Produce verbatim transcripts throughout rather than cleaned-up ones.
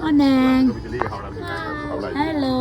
Morning. Hello.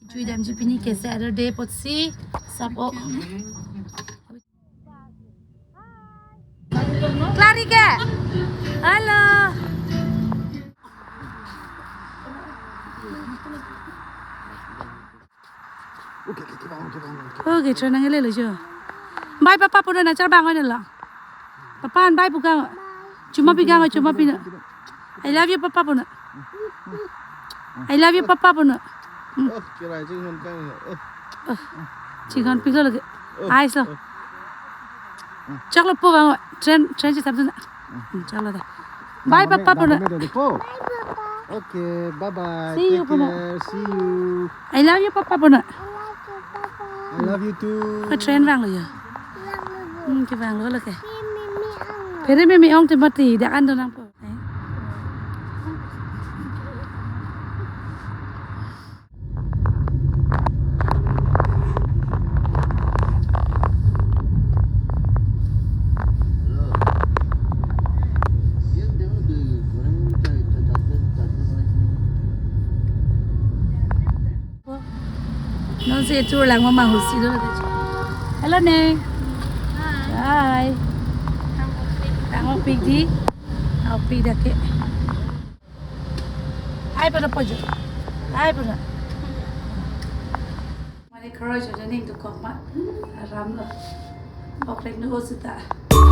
Kechui damji pini ke Saturday apotsi sap-o. Clary ke? Hello. Okay, okay, okay, okay, okay. Okay, train nanglelo jo. Bye papa punon, nachar bang-o nelo. Papa an bye pu kang. Chuma pi kang, chuma pi na. I love you papa punon. I love you papa punon. Hmm. Oh, kirai chinghon kang. Oh. Oh. Chinghon pilo lagi. Oh. Ais lo. Oh. Choklo po bang, train, train si sabdun. Hmm, choklo ta. Bye papa punon. Bye papa. Okay, bye bye. See you, take care. See you. I love you papa punon. I love you too. Ko train vanglo ya. Hmm, kevanglo lake. Phere meme ong te mati, dak an do nangpo. Non si tour lang mama husi do. Hello, Neng. Hi. Hi. Tang-o pik di. Tang-o pik dak ke. Hi pada pojo. Hi pada. Mane khoro jo de ning dokok ma. Aram lo. Okrek nu o sita. Oh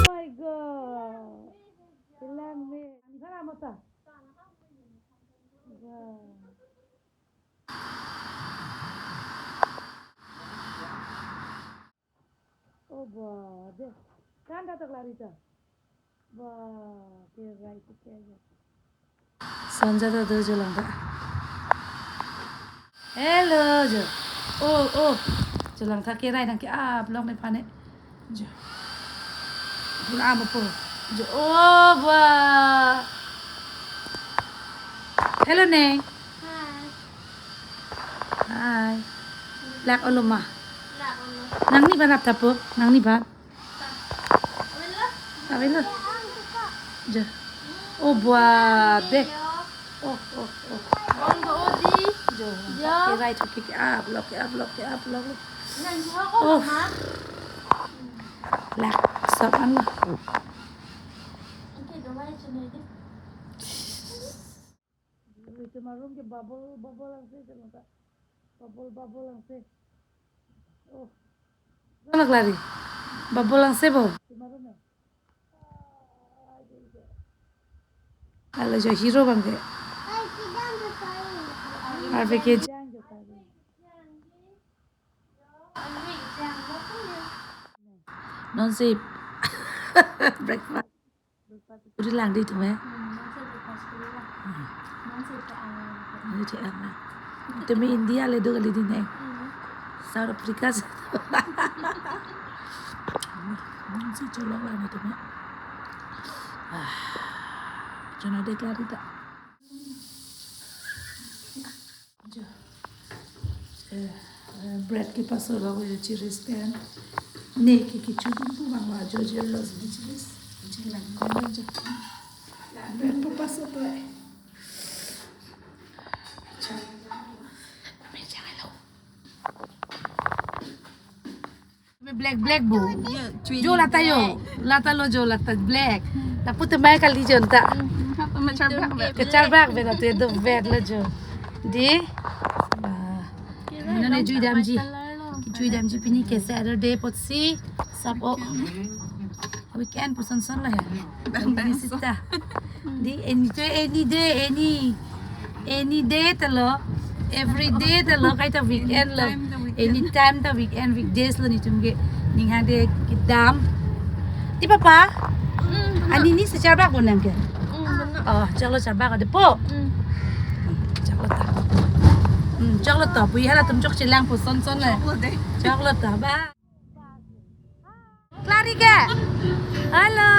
my God. Kelang me. Ni khara mata. Wow. Oh, ba, de. Kan datak lari ta. Ba, kerai ke ya. Sanja ta do jo lang ta. Hello, jo. Oh, oh. Jo lang ta kerai nang ke-ap long nephan ne. Jo. Pura amo po. Jo. Oh, ba. Hello, Neng. Hi. Hi. Lak olo ma. Lak olo. Nangni ban ap tapo, nangni ban. Avelo. Avelo. Ja. Oh, buat deh. Oh, oh, oh. Ong do odi. Jo. Ja. Kerai tu ke-ap lo, ke-ap lo, ke-ap lo. Nang jo ko Oh. Ma. Lak sop an lo. Oke, do mai chunai deh. Ite marum ke bubble, bubble angse chelong ta. Bubble, bubble angse. Oh. Galak lari. Bubble angse bo. Ite marum ya. Halo jo hero bang ke. Arve ke. Non si breakfast. Breakfast kuri lang di tumi. Hmm, non si breakfast kuri lang. Hmm. Non si te ang. Ini te ang na. Tumi India le do kali di ne. Hmm. South Africa si. Non si cholong lang di tumi. Ah. Chona de klari ta. Jo. Eh, eh, bread ke paso lo, jo, chiri stand. Ne ke kecho dum pu bang lo, jo, jo, lo, jo, chiri. Chiri lang, jo, jo. Bread pu paso to, eh. Cha. Me jangan lo. Black, black bo. Jo lata yo. Lata lo jo lata black. Lapu te mai kali jon ta. Kecharbak be na tu do vet lo jo. Di. Ba. Mino ne jui damji. Jui damji pini ke Saturday apotsi sap-o. Weekend puson son lo he. Pini sita. Di any day, any day, any, any day ta lo, every day ta lo, kaita weekend lo, anytime ta weekend, weekdays lo netum ke, ning hang de kedam. Di papa? Mm, ani ni si charbak bo nang ke? Mm, oh, choklo charbak de po. Mm. Choklo ta. Mm, choklo ta. Pu hala tum chok chelang puson son le. Choklo de. Choklo ta ba. Clary ke? Halo.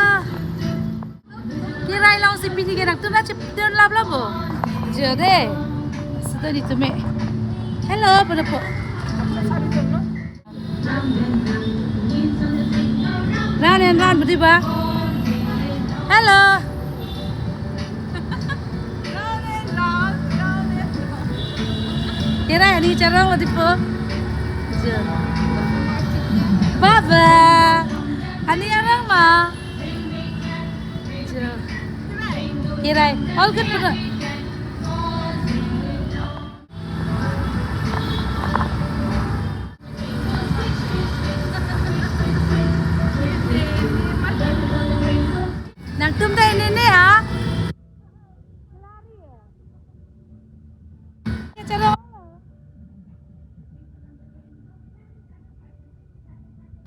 Kirai long si pini ke nangtum na chip don lap lap bo. Jo de. Sita di tumi. Hello, pada po. Run and run, budi ba? Hello. Kirai, ani charong lo, dipo. Jo. Baba. Ani arong ma. Jo. Kirai. All good, pura. Nangtum ta ini ne, ha?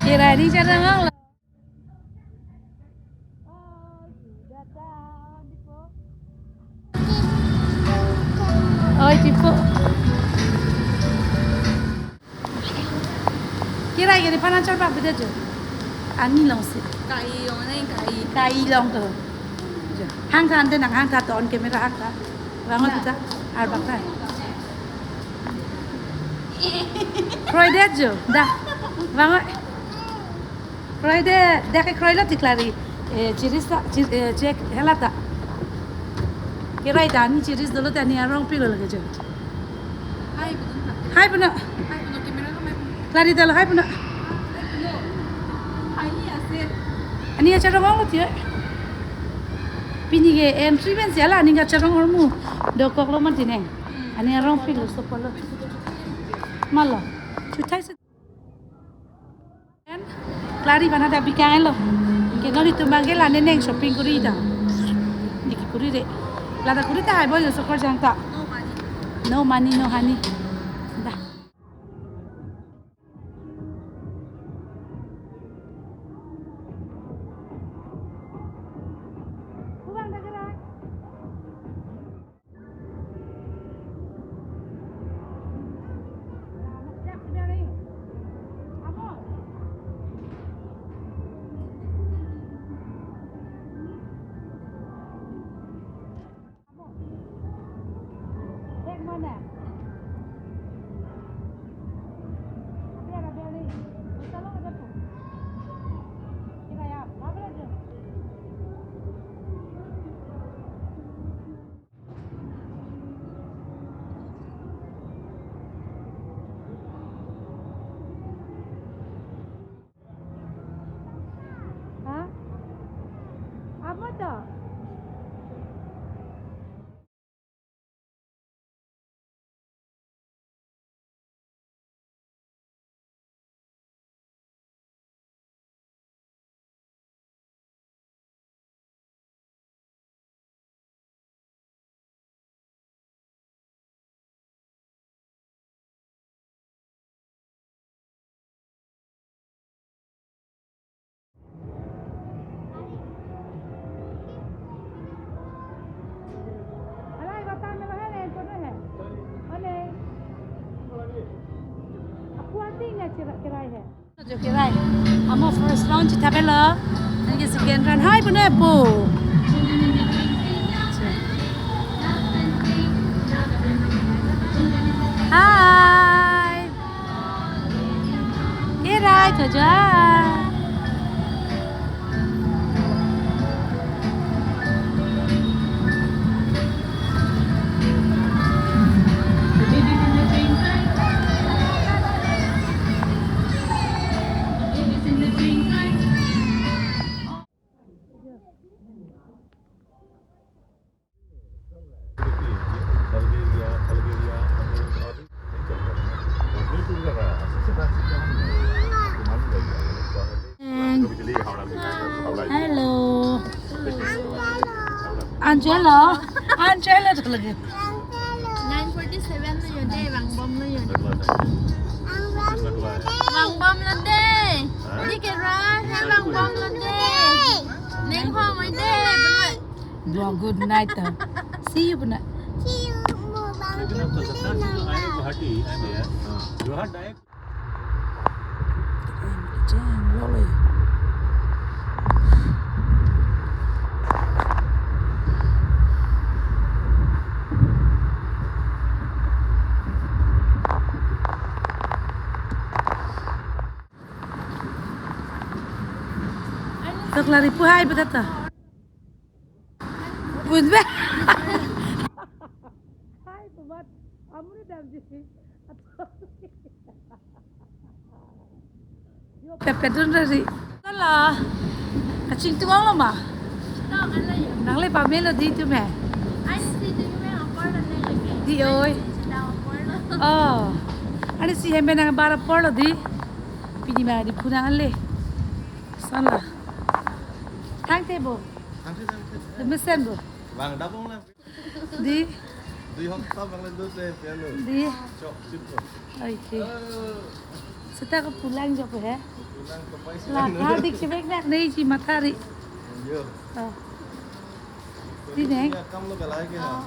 Kirai, ani charong lo. Oi, tipo. Kirai ke di panan chor bak bida jo. Ani long si. Kai long ne, kai. Kai long to. Jo. Hang tha ante nang hang tha to on camera hang tha. Vang oi ta. Ar bak ta. Kroidet jo. Da. Vang oi. Kroidet, dak ke kroilo ti Klari. Eh, chiris ta, chir-, eh, chek hela ta. Kirai ta, ani chiris dolo ta, ani arongpik lo lake jo. Hai, punu ta. Hai, punu. Hai, punu, camera lo, hai, punu. Klari ta lo, hai, punu. Hai, punu. Hai, ni ase. Ani acharong lo ti. Pini ke entry pen si ala, ani kacharong ormu. Dokok lo mati ne. Ani arongpik lo, sopo lo. Malo. Chuthai se. Klari bana da bikang lo. Ke non itum bang ke la ne neng shopping kuri da. Niki kuri re. Lada kuri ta hai bo jo sokor jang ta. No money, no honey. Da. Ha? Apa to? Aku anti ne kirai hai. Jo kirai. Amo first round chithapelo. Nangke second round. Hai punu po. Hai. Kirai to jo. Hello. Angelo. Angelo to lagi. Nine forty-seven lo yun de, vangbom lo yun. Vangbom lo de. Di kera, hai vangbom lo de. Neng ho mai de. Well, good night, uh. See you, punu. See you, Mubang. लेकिन अब तो सत्तर से तो आए गुवाहाटी, आए भैया। हाँ। गुवाहाटी आए। Tok lari pu hai beta ta. Pun be. Hai, buat. Amri damji. Yo, pepedun lari. Kala. Kachingthum ong lo ma? Nangle pamelo di tu me. Di oi. Oh. Ani si hembe nang bar apor lo di. Pini ma di punang le. Sala. Thangte bo. Thangte, thangte. Mesen bo. Bang dabong lang. Di. Dui hopta bang le do se piano. Di. Chok sip ko. Okay. Oh. Seta ko pulang jo ko he. Pulang ko pai sih. La, ha, dik sibek nak nei ji mathari. Yo. Oh. Di ne? Kam lo kalai ke ha.